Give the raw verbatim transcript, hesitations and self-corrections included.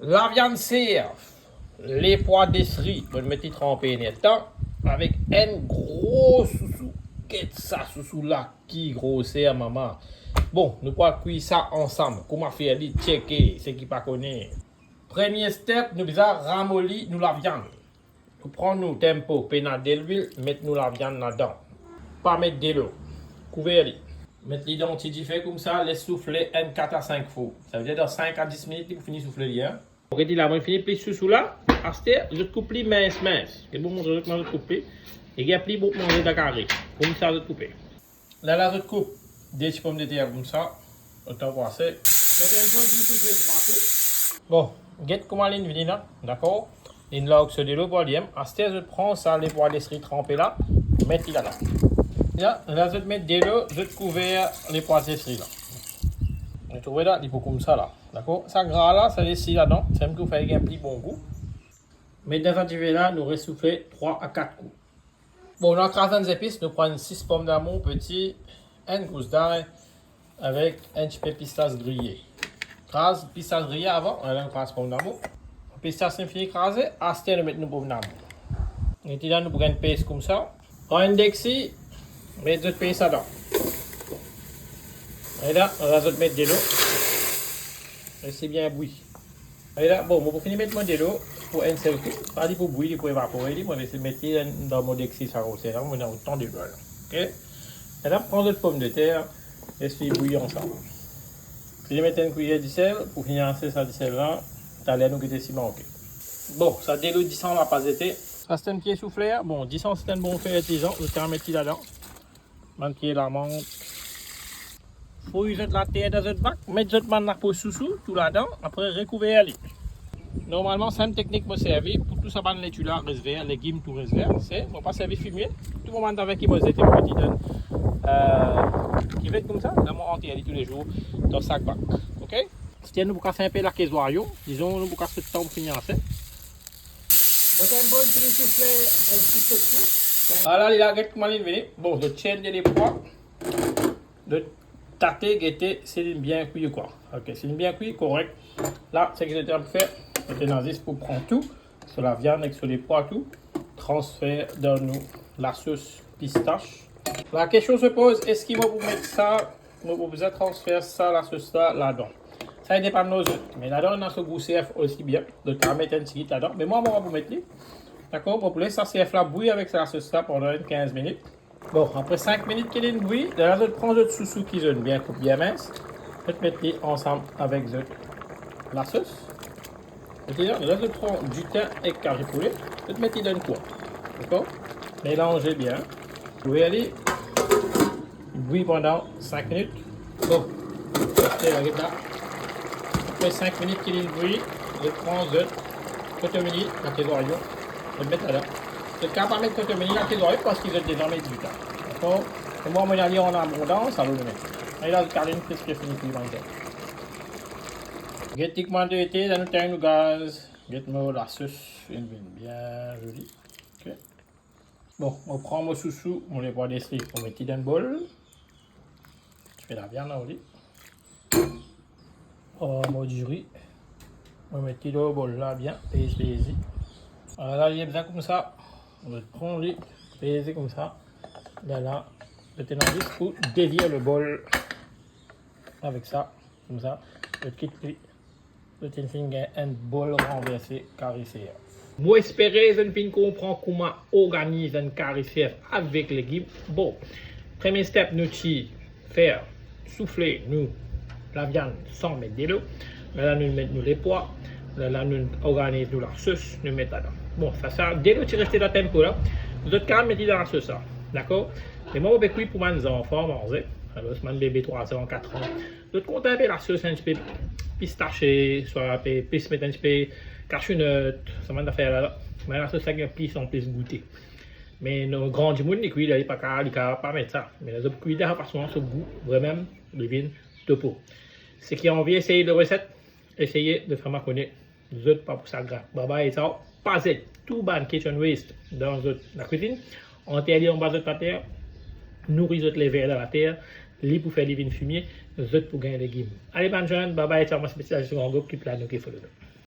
Laviann ser, lepwa desri, mo met li tranpe enn erdtan, avek enn gro sousou. Get sa sousou la, ki groser, mama. Bon, nou pou al kwi sa ansam. Kouma fer li, tcheke, seki pa kone. Premie step, nou bizin ramoli nou laviann. Nou pran nou tempo, pena delwil, met nou laviann ladan. Pa met delo. Kouver li. Met li dan ti dife koumsa, les soufle enn kat a sink fwa. Savedir dan sink a dis minit, li pou fini soufle li, en. Oke, li la, mo fini plis sousou la. Aster, zot koup li mins, mins. Get bon manze zot, kouma zot koup li. E gagn pli bon manze dan kari. Koumsa zot koupe. Lerla zot koup de ti pomdeter koumsa, otan pou ase. Met enn pwe dilo, soufle trwa kou. Bon, get kouma linn vini la, dakor? Linn larg so delo pou li mem. Aster zot pran sa lepwa desri tranpe la, met li ladan. La, la zot met delo, zot kouver lepwa desri la. Zot trouve la, li pou koumsa la, dakor? Sa gra la, sa lesi ladan, samem ki pou fer li gagn pli bon gou. Met dan sa dife la, nou resoufle trwa a kat kou. Bon, nou al kraz enn zepis, nou pran sis pomdamour peti, enn gous lay, avek enn tipe pistas griye. Kraz pistas griye avan, ala nou kraz pomdamour. Pistas inn fini kraze, aster nou met nou pomdamour. Get li la, nou pou gagn pes koumsa. Pran enn deksi, met zot pes ladan. E la, la zot met delo. Les li bien bwi. E la, bon, mo pou fini met mo delo pou enn sel kou. Pa li pou bwi, li pou evapore li, mo les met li dan mo deksi sa groser la, mo ena otan delo la. Oke? E la, pran zot pomdeter, les li bwi ansam. Fini met enn kwiyer disel, pou fini ase sa disel la, taler nou gete si manke. Bon, sa delo disan la pa zete. Sa se enn pie soufler, bon, disan se enn bon fertilizan, zot kapav met li ladan. Bann pie lamant. Fouy zot later dan zot bak, met zot bann lapo sousou tou ladan, apre rekouver li. Normalman, sa enn teknik mo servi pou tou sa bann leti la res ver, legim tou res ver, se, mo pa servi fimie, tou mo bann zafer ki mo zete, mo met li dan, euh, kivet koumsa, la mo anter li toulezour dan sak bak, oke? Aster nou pou kas enpe lake zwayon, dizon nou pou kas so tan pou fini ase. Mo tann bon fini soufle enn ti sekwe. Ala li la, get kouma linn vini. Bon, zot tir de lepwa. Zot tate, gete si linn bien kwi ou kwa. Oke, si linn bien kwi, korek. La, seki zot ena pou fer, zot ena zis pou pran tou, so laviann ek so lepwa tou, transfer dan nou lasos pistas. La kestion se poz, eski mo pou met sa Mo pou bizin transfer sa lasos la ladan. Sa i depann lor zot. Me ladan ena so gou sef osi bien. Zot kapav met enn tigit ladan. Me mwa, mo pa pou met li. Dakor? Mo pou les sa sef la bwi avek sa lasos la pandan enn kinz minit. Bon, apre sink minit ki linn bwi, la zot pran zot sousou ki zot bien koup bien mins. Zot met li ansam avek zot lasos. Oke, la zot pran ditin ek kari poule, zot met li dan enn kwa. Dakor? Melanze bien. Kouver li. Bwi pandan sink minit. Bon. Oke, get la. Apre sink minit ki linn bwi, zot pran zot kotomili, lake zwayon, zot met ladan. Zot kapav pa met kotomili, lake zwayon, parski zot deza met ditin. Dakor? E mwa, mo ena li an abondans, alor mo met. E la, zot kapav preske fini kwi bann zot. Get li kouma li ete, la nou tegn nou gaz. Get mo lasos, inn vinn bien zoli. Oke. Bon, mo pran mo sousou, mo lepwa desri, mo met li dan enn bol. Tipe laviann lor li. Oh, mo diri. Mo met li lor bol la bien, pez, pez li. Ala, li bien koumsa. Mo pran li, pez li koumsa. Lerla, zot ena zis pou devir lebol avek sa, koumsa. Zot kit li. Zot inn finn gagn enn bol ranverse kari sef. Mo espere zot inn finn konpran kouma organiz enn kari sef avek legim. Bon, premie step nou ti fer soufle nou laviann san met delo. Lerla nou met nou lepwa. Lerla nou organiz nou lasos, nou met ladan. Bon, sa, sa, delo ti reste dan tempo la. Zot kapav met li dan lasos la. Dakor? Me mwa, mo pe kwi pou bann zanfan manze. Alor, bann bebe trwa an, kat an. Zot kontan enpe lasos, enn tipe pistase, swa pe plis met enn tipe kasionet, sa bann zafer la, la. Me lasos la gagn plis an plis goute. Me nou gran dimoun, li kwi, li pa ka, li ka pa met sa. Me zot kwi dan sa fason la, so gou, vremem, li vinn topo. Seki anvi esey le reset, eseye, zot fer mwa kone. Zot pa pou sa grat. Babay, sa, pa zet tou bann kitchen waste dan zot lakwizinn. Anter li anba zot later, nouri zot lever dan later, li pou fer li vinn fimie, zot pou gagn legim. Ale bann zanfan, babay, sa, mwa se Petit Aziz Gran Group ki plane, ki follow nou.